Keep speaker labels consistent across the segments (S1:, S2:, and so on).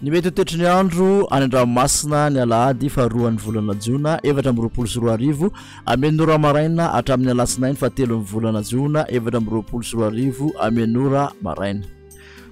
S1: Ny mety ho toetry ny andro any an-dranomasina ny alahady faharoan'ny volana jona 2024 amin'ny ora maraina hatramin'ny alatsinainy fahatelon'ny volana jona 2024 amin'ny ora maraina.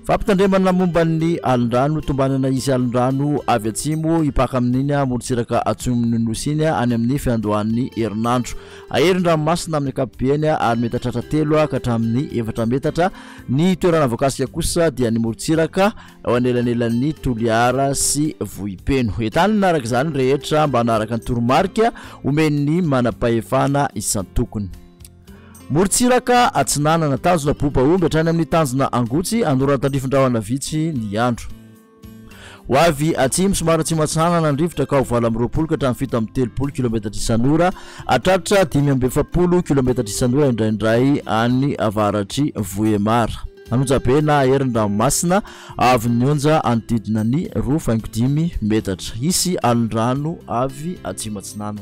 S1: Fampitandremana momba ny alondrano, tombanana hisy alondrano avy atsimo hipaka amin'iny morontsiraka atsimon'ny Nosy iny any amin'ny fiandohan'ny herinandro. Hahery ny ranomasina amin'ny ankapobeny ary mety hahatratra telo ka hatramin'ny efatra metatra. Ny toerana voakasika kosa dia ny morontsiraka eo anelanelan'ny Toliara sy Vohipeno. Entanina araka izany ny rehetra mba hanaraka ny toromarika omen'ny manam-pahefana isan-tokony. Morontsiraka atsinanana, tanjona Bobaomby hatrany amin'ny tanjona Angotsy, anoran-tandrifin-drahona vitsy ny andro. Ho avy atsimo, somary atsimo atsinanana ny rivotra ka ho 28 ka hatramin'ny 37 kilometatra isan'ora, hatratra 45 kilometatra isan'ora indraindray any avaratr'i Vohemar. An'Onjabe na herin'ny ranomasina, haavon'ny onja hanodidina ny 2,5 metatra. Hisy alon-drano avy atsimo atsinanana.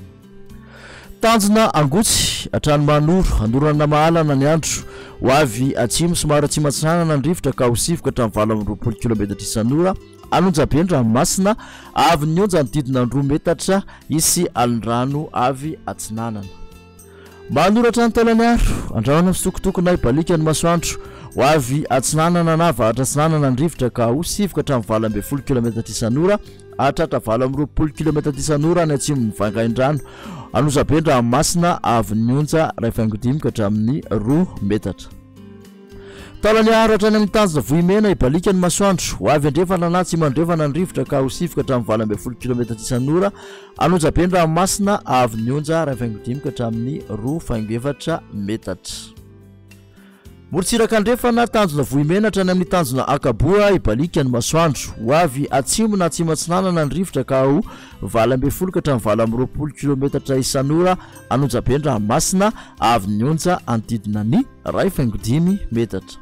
S1: Tanjona Angotsy, hatrany Mahanoro, Andorana Mahalana ny andro. Ho avy atsimo somary atsimo atsinanana ny rivotra ka ho sivy ka hatramin'ny 28 kilometatra isan'ora. An'Onjabe ny ranomasina, avy ny onja hanodidina ny 2 metatra, hisy alin-drano avy atsinanana. Mahanoro hatrany Taolagnaro, Andrahona misitokotoko na hibaliaka ny masoandro. Ho avy atsinanana na avaratra atsinanana ny rivotra ka ho sivy ka hatramin'ny 18 kilometatra isan'ora. Hahatratra 28 kilometatra isan'ora any atsimon'i Vangaindrano, Anosibe ny ranomasina avy ny onja 1,5 ka hatramin'ny 2 metatra. Taolaniaro hatrany amin'ny tanjona Vohimena, hibaliaka ny masoandro. Ho avy andrefana na atsimo andrefana ny rivotra ka ho sivy ka hatramin'ny 18 kilometatra isan'ora. Anonjabe ny ranomasina avy ny onja 1,5 ka hatramin'ny 2,4 metatra. Morontsiraka andrefana, tanjona Vohimena hatrany amin'ny tanjona Ankaboa, hibaliaka ny masoandro. Ho avy atsimo na atsimo atsinanana ny rivotra ka ho 18 ka hatramin'ny 28 kilometatra isan'ora Anonjabe ny ranomasina avy ny onja hanodidina ny 1,5 metatra.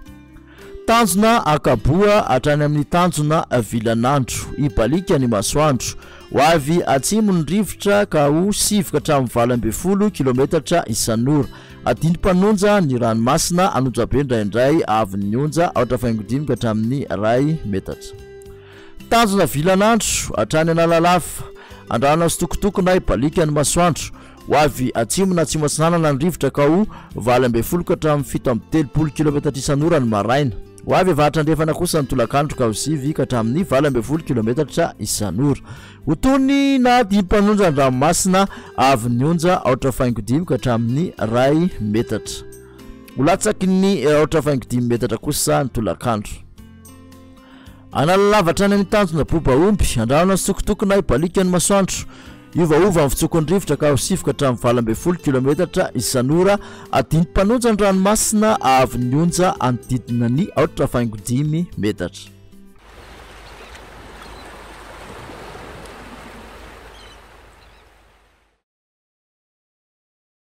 S1: Tanjona Ankaboa hatrany amin'ny tanjona Vilanandro, hibaliaka ny masoandro. Ho avy atsimo ny rivotra ka ho 9 ka hatramin'ny 18 kilometatra isan'ora. Adindim-panonja ny ranomasina Anonjabe indraindray avon'ny onja 4,5 ka hatramin'ny 1 metatra. Tanjona Vilanandro hatrany Analalava, Andrana sy Tokotoko na hibaliaka ny masoandro. Ho avy atsimo na atsimo atsinanana ny rivotra ka ho 18 ka hatramin'ny 37 kilometatra isan'ora ny maraina. Ho avy avaratra andrefana kosa ny tolakandro ka ho 9 ka hatramin'ny 18 kilometatra isan'ora. Ho tony na diam-panonja an-dranomasina avy ny onja 4,5 ka hatramin'ny 1 metatra. Ho latsaky ny 4,5 metatra kosa ny tolakandro. Analalava hatrany amin'ny tanjona boba omby, andrahona sy tokotoko na hibaliaka ny masoandro. Hiovaova ny fitsokon'ny rivotra ka ho sivy ka hatramin'ny 18 kilometatra isan'ora. Adindim-panonja ny ranomasina avy ny onja hanodidina ny 4,5 metatra.